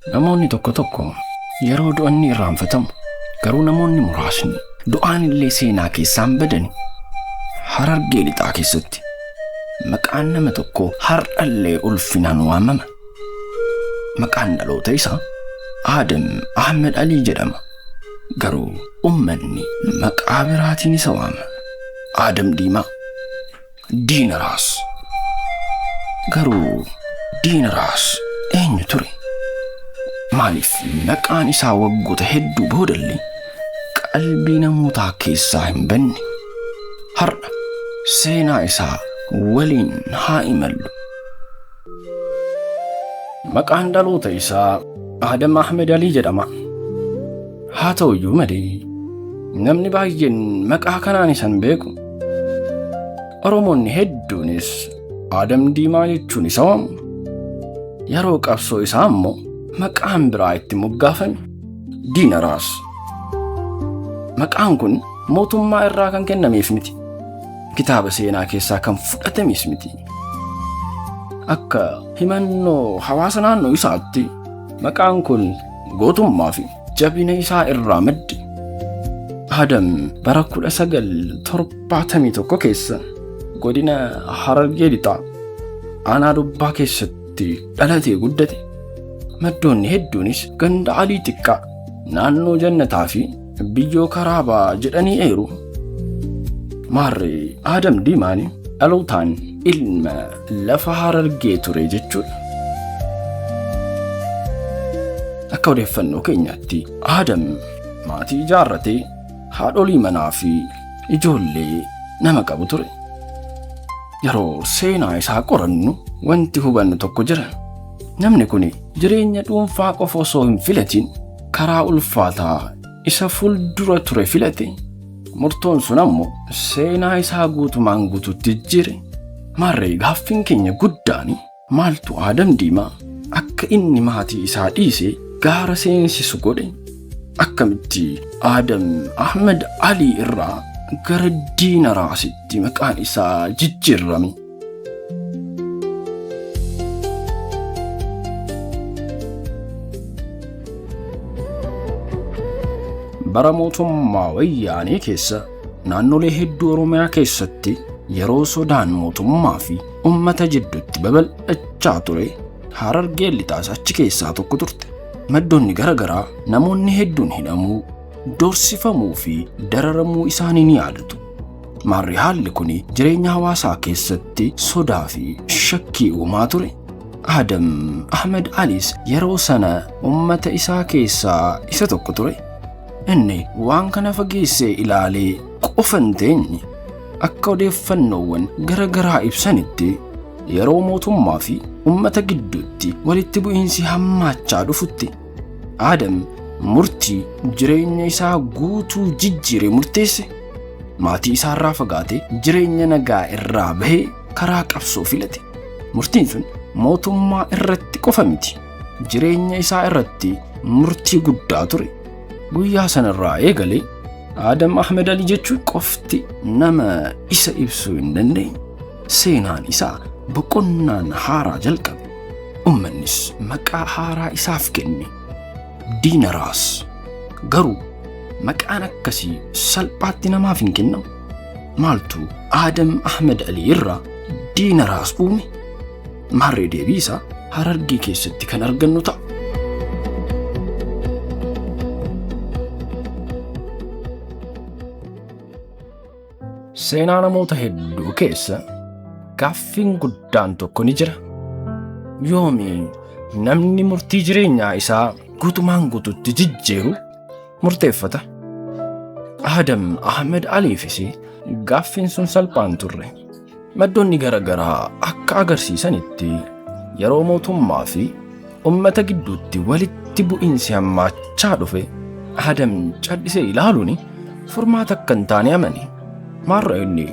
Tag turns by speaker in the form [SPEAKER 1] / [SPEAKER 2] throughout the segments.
[SPEAKER 1] Namoonni tokko tokko yeroo du'an ni irraanfatamu. Garuu namoonni muraasni du'aan illee seenaa keessaan badani. Harargee lixaa keessatti maqaan nama tokko har'allee ulfinaan waamama. Maqaan dhaloota isaa Aadam Ahmed Alii jedhama. Garuu ummanni maqaa biraatiin isa waama. Aadam Diimaa. Diina Raas. Garuu Diina Raas eenyu ture? Maaliif maqaan isaa waggoota hedduu boodallee qalbii namootaa keessaa hin banne? Har'a seenaa isaa waliin haa imallu. Maqaan dhaloota isaa Aadam Ahmed Alii jedhama. Haa ta'u iyyuu malee namni baay'een maqaa kanaan isa hin beeku. Oromoonni hedduunis Aadam Diimaa jechuun isa waamu. Yeroo qabsoo isaa immoo maqaan biraa itti moggaafame Diina Raas. Maqaan kun mootummaa irraa kan kennameef miti. Kitaaba seenaa keessaa kan fudhatames miti. Akka himannoo hawaasa naannoo isaatti maqaan kun gootummaa fi jabina isaa irraa madde. Adam bara 1971 keessa godina Harargee Lixaa aanaa Dubbaa keessatti dhalatee guddate. Maddoonni hedduunis ganda Alii Xiqqaa naannoo Jannataa fi biyyoo Karaabaa jedhanii eeru. Maarree Adam Diimaan dhalootaan ilma lafa Harargee ture jechuudha. Akka odeeffannoo keenyaatti Adam maatii ijaarratee haadholii manaa fi ijoollee nama qabu ture. Yeroo seenaa isaa qorannu wanti hubannu tokko jira. Namni kun jireenya dhuunfaa qofa osoo hin filatin karaa ulfaataa isa fuuldura ture filate. Murtoon sun ammoo seenaa isaa guutumaan guutuutti jijjiire. Maarree gaaffiin keenya guddaan maaltu Aadam Diimaa akka inni maatii isaa dhiisee gaara seensisu godhe? Akkamitti Aadam Ahmed Alii irraa gara Diina Raasitti maqaan isaa jijjiirame? Bara mootummaa Wayyaanee keessa naannolee hedduu Oromiyaa keessatti yeroo sodaan mootummaa fi uummata jidduutti babal'achaa ture, Harargeen lixaas achi keessaa tokko turte. Maddoonni garaagaraa namoonni hedduun hidhamuu, doorsifamuu fi dararamuu isaanii ni yaadatu. Maarri haalli kun jireenya hawaasaa keessatti sodaa fi shakkii uumaa ture. Aadam Ahmed Aliis yeroo sana uummata isaa keessaa isa tokko ture. Inni waan kana fageessee ilaalee qofa hin teenye. Akka odeeffannoowwan gara garaa ibsanitti yeroo mootummaa fi uummata gidduutti walitti bu'iinsi hammaachaa dhufutti Aadam murtii jireenya isaa guutuu jijjiire murteesse. Maatii isaarraa fagaatee jireenya nagaa irraa bahee karaa qabsoo filate. Murtiin sun mootummaa irratti qofa miti, jireenya isaa irratti murtii guddaa ture. Guyyaa sanarraa eegalee Aadam Ahmed Ali jechuun qofti nama isa ibsuu hin dandeenye. Seenaan isaa boqonnaan haaraa jalqabe. Uummannis maqaa haaraa isaaf kenne. Diina Raas. Garuu maqaan akkasii salphaatti namaaf hin kennamu. Maaltu Aadam Ahmed Ali irraa Diina Raas uume? Maarree deebii isaa Harargee keessatti kan argannu ta'a. Seenaa namoota hedduu keessa gaaffiin guddaan tokko ni jira. Yoomi namni murtii jireenyaa isaa guutumaan guututti jijjiiru murteeffata? Aadam Ahmed Aliifis gaaffiin sun salphaan turre. Maddoonni garaagaraa akka agarsiisanitti yeroo mootummaa fi uummata gidduutti walitti bu'iinsi hammaachaa dhufe, Aadam callisee ilaaluun furmaata akka hin taane amane. Maarra inni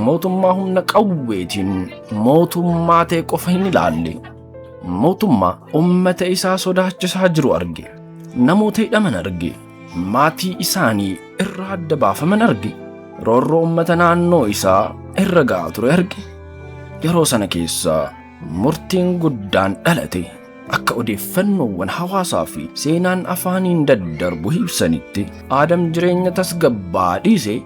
[SPEAKER 1] mootummaa humna qawweetiin mootummaa ta'e qofa hin ilaalle. Mootummaa uummata isaa sodaachisaa jiru arge. Namoota hidhaman arge. Maatii isaanii irraa adda baafaman arge. Roorroo uummata naannoo isaa irra ga'aa ture arge. Yeroo sana keessa murtiin guddaan dhalate. Akka odeeffannoowwan hawaasaa fi seenaan afaaniin daddarbu ibsanitti Aadam jireenya tasgabbaa dhiisee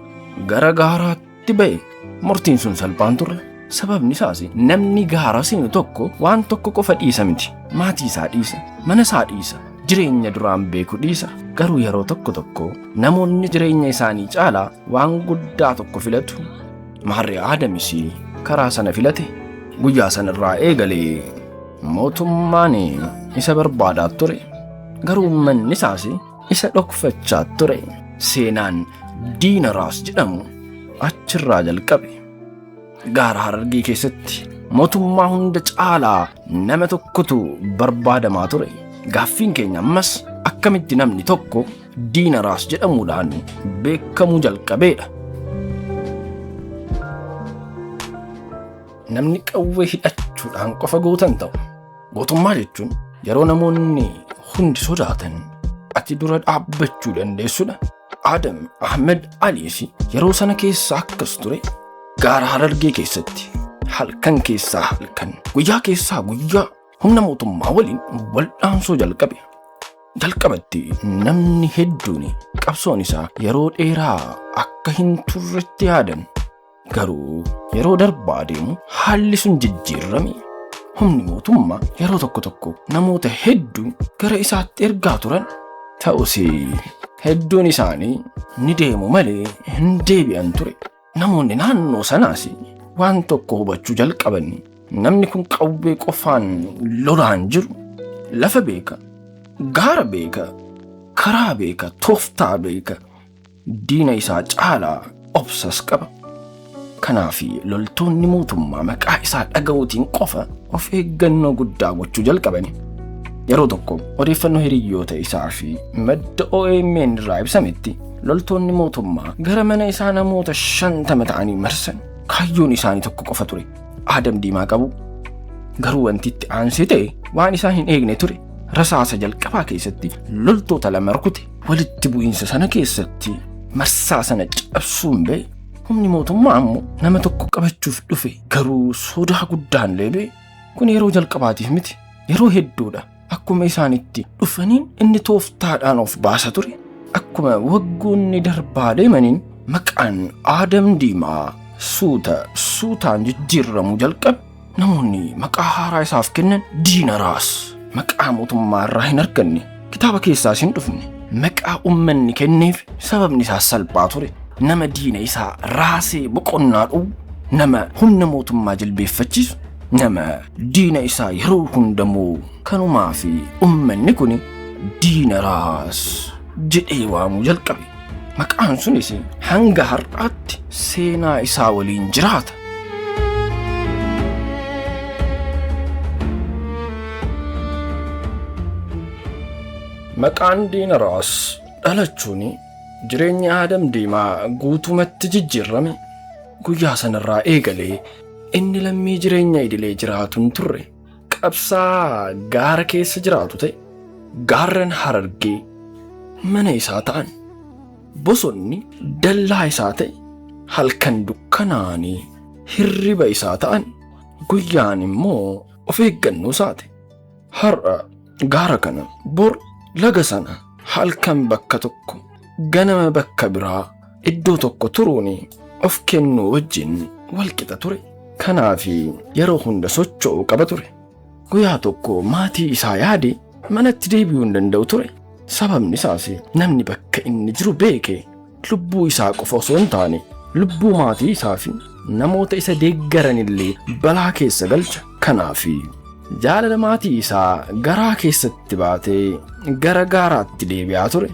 [SPEAKER 1] gara gaaraatti ba'e. Murtiin sun salphaan turre. Sababni isaas namni gaara seenu tokko waan tokko qofa dhiisa miti. Maatii isaa dhiisa, mana isaa dhiisa, jireenya duraan beeku dhiisa. Garuu yeroo tokko tokko namoonni jireenya isaanii caalaa waan guddaa tokko filatu. Maarree Aadamis karaa sana filate. Guyyaa sanarraa eegalee mootummaan isa barbaadaa ture. Garuu uummanni isaas isa dhokfachaa ture. Seenaan Diina Raas jedhamu achirraa jalqabe. Gaara Harargee keessatti mootummaa hunda caalaa nama tokkotu barbaadamaa ture. Gaaffiin keenya ammas akkamitti namni tokko Diina Raas jedhamuudhaan beekamuu jalqabeedha. Namni qawwee hidhachuudhaan qofa gootan ta'u. Gootummaa jechuun yeroo namoonni hundi sodaatan ati dura dhaabbachuu dandeessudha. Aadam Ahmed Aliis yeroo sana keessa akkas ture. Gaara Harargee keessatti halkan keessaa halkan, guyyaa keessaa guyyaa humna mootummaa waliin waldhaansoo jalqabe. Jalqabatti namni hedduun qabsoon isaa yeroo dheeraa akka hin turretti yaadan. Garuu yeroo darbaa deemu haalli sun jijjiirame. Humni mootummaa yeroo tokko tokko namoota hedduu gara isaatti ergaa turan. Ta'us hedduun isaanii ni deemu malee hin deebi'an ture. Namoonni naannoo sanaas waan tokko hubachuu jalqaban. Namni kun qawwee qofaan lolaan jiru. Lafa beeka, gaara beeka, karaa beeka, tooftaa beeka. Diina isaa caalaa obsas qaba. Kanaaf loltoonni mootummaa maqaa isaa dhaga'uutiin qofa of eeggannoo guddaa gochuu jalqabani. Yeroo tokko odeeffannoo hiriyoota isaa fi madda OMN irraa ibsametti loltoonni mootummaa gara mana isaa namoota 50 ta'anii marsan. Kaayyoon isaanii tokko qofa ture. Aadam Diimaa qabu. Garuu wanti itti aansee ta'e waan isaan hin eegne ture. Rasaasa jalqabaa keessatti loltoota lama rukute. Walitti bu'iinsa sana keessatti marsaa sana cabsuun ba'e. Humni mootummaa ammoo nama tokko qabachuuf dhufe garuu sodaa guddaan leebee. Kun yeroo jalqabaatiif miti, yeroo hedduudha. Akkuma isaanitti dhufaniin inni tooftaadhaan of baasa ture. Akkuma waggoonni darbaa deemaniin maqaan Aadam Diimaa suuta suutaan jijjiirramuu jalqabe. Namoonni maqaa haaraa isaaf kennan Diina Raas. Maqaa mootummaa irraa hin arganne, kitaaba keessaas hin dhufne. Maqaa uummanni kenneef sababni isaas salphaa ture. Nama diina isaa raasee boqonnaa dhowwu, nama humna mootummaa jilbeeffachiisu, nama diina isaa yeroo hundamoo. Kanumaa fi uummanni kun Diina Raas jedhee waamuu jalqabe. Maqaan sunis hanga har'aatti seenaa isaa waliin jiraata. Maqaan Diina Raas dhalachuun jireenya Aadam Diimaa guutumatti jijjiirame. Guyyaa sanarraa eegalee inni lammii jireenya idilee jiraatu hin turre. Qabsaa gaara keessa jiraatu ta'e. Gaarran Harargee mana isaa ta'an. Bosonni dallaa isaa ta'e. Halkan dukkanaanii hirriba isaa ta'an. Guyyaan immoo of eeggannoo isaati. Har'a gaara kana, bor laga sana, halkan bakka tokko, ganama bakka biraa iddoo tokko turuun of kennuu wajjin walqixa ture. Kanaaf yeroo hunda socho'uu qaba ture. Guyyaa tokko maatii isaa yaade manatti deebi'uu hin danda'u ture. Sababni isaas namni bakka inni jiru beeke lubbuu isaa qofa osoo hin taane lubbuu maatii isaa fi namoota isa deeggaranillee balaa keessa galcha. Kanaaf jaalala maatii isaa garaa keessatti baatee gara gaaraatti deebi'aa ture.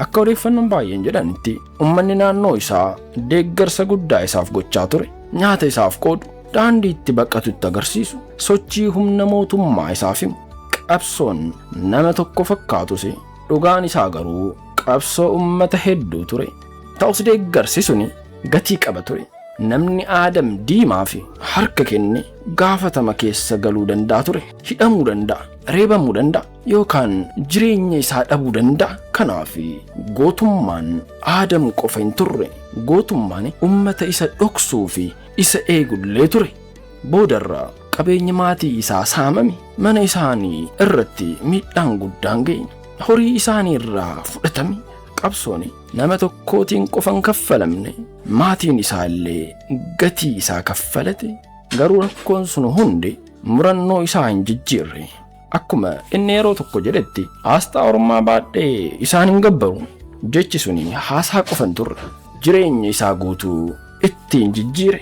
[SPEAKER 1] Akka odeeffannoon baay'een jedhanitti uummanni naannoo isaa deeggarsa guddaa isaaf gochaa ture. Nyaata isaaf qoodu, daandii itti baqatu itti agarsiisu, sochii humna mootummaa isaaf himu. Qabsoon nama tokko fakkaatus dhugaan isaa garuu qabsoo uummata hedduu ture. Ta'us deeggarsi suni gatii qaba ture. Namni Aadam Diimaa fi harka kenne gaafatama keessa galuu danda'a ture. Hidhamuu danda'a, reebamuu danda'a yookaan jireenya isaa dhabuu danda'a. Kanaaf gootummaan Aadam qofa hin turre. Gootummaan uummata isa dhoksuu fi isa eegullee ture. Boodarraa Qabeenyi maatii isaa saamame, mana isaanii irratti miidhaan guddaan ga'e, horii isaanii irraa fudhatame. Qabsoon nama tokkootiin qofa hin kaffalamne, maatiin isaa illee gatii isaa kaffalate. Garuu rakkoon sun hundi murannoo isaa hin jijjiirre. Akkuma inni yeroo tokko jedhetti, "Aasxaa ormaa baadhee isaan hin gabbaru." Jechi suni haasaa qofa hin turre. Jireenya isaa guutuu ittiin jijjiire.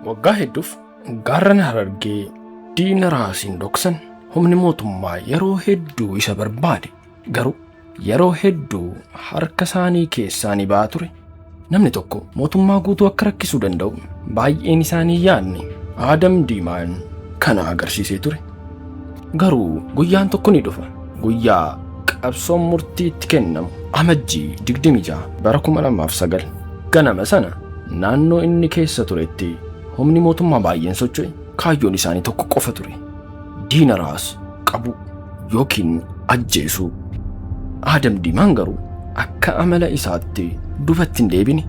[SPEAKER 1] Waggaa hedduuf gaarran Harargee diina raasiin dhoksan. Humni mootummaa yeroo hedduu isa barbaade, garuu yeroo hedduu harka isaanii keessaa ni ba'a ture. Namni tokko mootummaa guutuu akka rakkisuu danda'u baay'een isaanii yaadne. Aadam Diimaan kana agarsiisee ture. Garuu guyyaan tokko ni dhufa. Guyyaa qabsoon murtii itti kennamu, Amajjii 26 bara 2009 ganama sana, naannoo inni keessa turetti humni mootummaa baay'een socho'e. Kaayyoon isaanii tokko qofa ture. Diina Raas qabu yookiin ajjeesuu. Aadam Diimaan garuu akka amala isaatti dubatti hin deebine.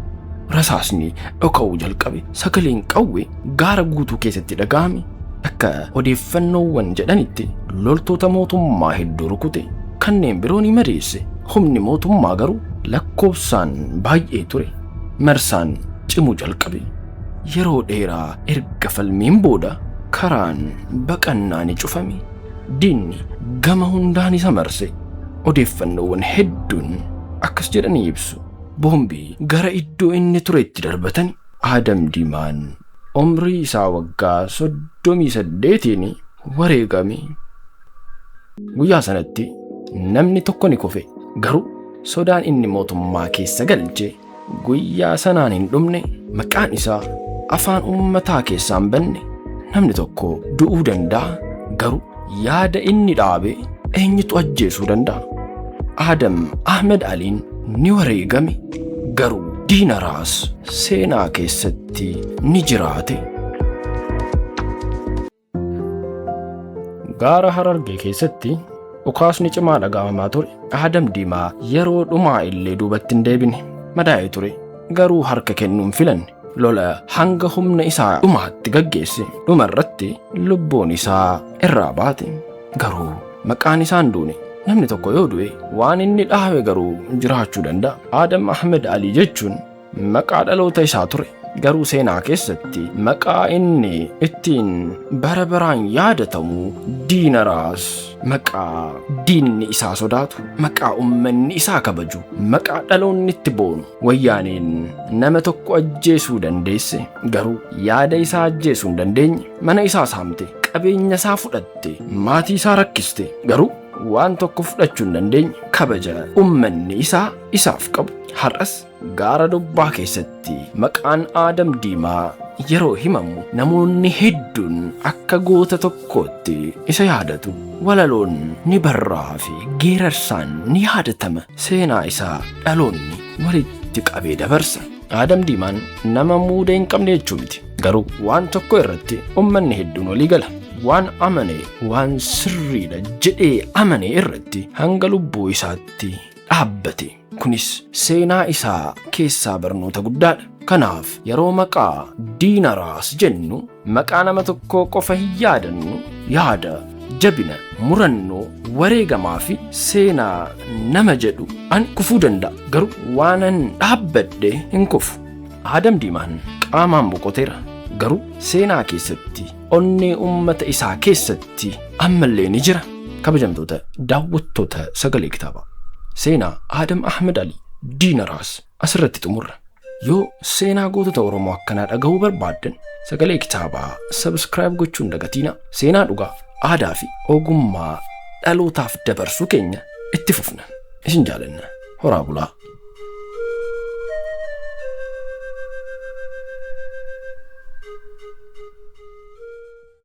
[SPEAKER 1] Rasaasni dhoka'uu jalqabe. Sagaleen qawwee gaara guutuu keessatti dhaga'ame. Akka odeeffannoowwan jedhanitti loltoota mootummaa hedduu rukute. Kanneen biroo ni madeesse. Humni mootummaa garuu lakkoofsaan baay'ee ture. Marsaan cimuu jalqabe. Yeroo dheeraa erga falmiin booda karaan baqannaa ni cufame. Diinni gama hundaan isa marse. Odeeffannoowwan hedduun akkas jedhanii ibsu. Boombii gara iddoo inni turetti darbatan. Aadam Diimaan umrii isaa waggaa 38n wareegame. Guyyaa sanatti namni tokko ni kufe. Garuu sodaan inni mootummaa keessa galche guyyaa sanaan hin dhumne. Maqaan isaa afaan uummataa keessaa hin banne. Namni tokko du'uu danda'a, garuu yaada inni dhaabe eenyutu ajjeesuu danda'a? Aadam Ahmed Aliin ni wareegame, garuu diina Raas seenaa keessatti ni jiraate. Gaara Harargee keessatti dhukaasni cimaa dhaga'amaa ture. Aadam Diimaa yeroo dhumaa illee duubatti hin deebine. Madaa'ee ture, garuu harka kennuun filanne. Lola hanga humna isaa dhumaatti gaggeesse. Dhuma irratti lubbuun isaa irraa baate. Garuu maqaan isaa hin duune. Namni tokko yoo du'e, waan inni dhaabe garuu jiraachuu danda'a. Aadam Ahmed Alii jechuun maqaa dhaloota isaa ture. Garuu seenaa keessatti maqaa inni ittiin bara baraan yaadatamu Diina Raas, maqaa diinni isaa sodaatu, maqaa ummanni isaa kabaju, maqaa dhaloonni itti boonu. Wayyaaneen nama tokko ajjeesuu dandeesse, garuu yaada isaa ajjeesuu hin dandeenye. Mana isaa saamte, qabeenya isaa fudhatte, maatii isaa rakkiste, garuu waan tokko fudhachuu hin dandeenye: kabaja ummanni isaa isaaf qabu. Har'as gaara Dobbaa keessatti maqaan Aadam Diimaa yeroo himamu namoonni hedduun akka goota tokkootti isa yaadatu. Walaloon ni barraa fi geerarsaan ni yaadatama. Seenaa isaa dhaloonni walitti qabee dabarsa. Aadam Diimaan nama muuda hin qabne jechuu miti. Garuu waan tokko irratti ummanni hedduun walii gala. Waan amane, waan sirriidha jedhee amane irratti hanga lubbuu isaatti dhaabbate. Kunis seenaa isaa keessaa barnoota guddaadha. Kanaaf yeroo maqaa Diina Raas jennu maqaa nama tokkoo qofa hin yaadannu. Yaada, jabina, murannoo, wareegamaa fi seenaa nama jedhu, "An kufuu danda'a, garuu waanan dhaabbadhe hin kufu." Aadam Diimaan qaamaan boqoteera, garuu seenaa keessatti, onnee ummata isaa keessatti ammallee ni jira. Kabajamtoota daawwattoota Sagalee Kitaabaa, seenaa Aadam Ahmed Ali, Diina Raas, asirratti xumurra. Yoo seenaa gootota Oromoo akkanaa dhagahuu barbaaddan, Sagalee Kitaabaa subscribe gochuun dagatiina. Seenaa dhugaa, aadaa fi ogummaa dhalootaaf dabarsuu keenya itti fufna. Isin jaalanna. Horaa bulaa.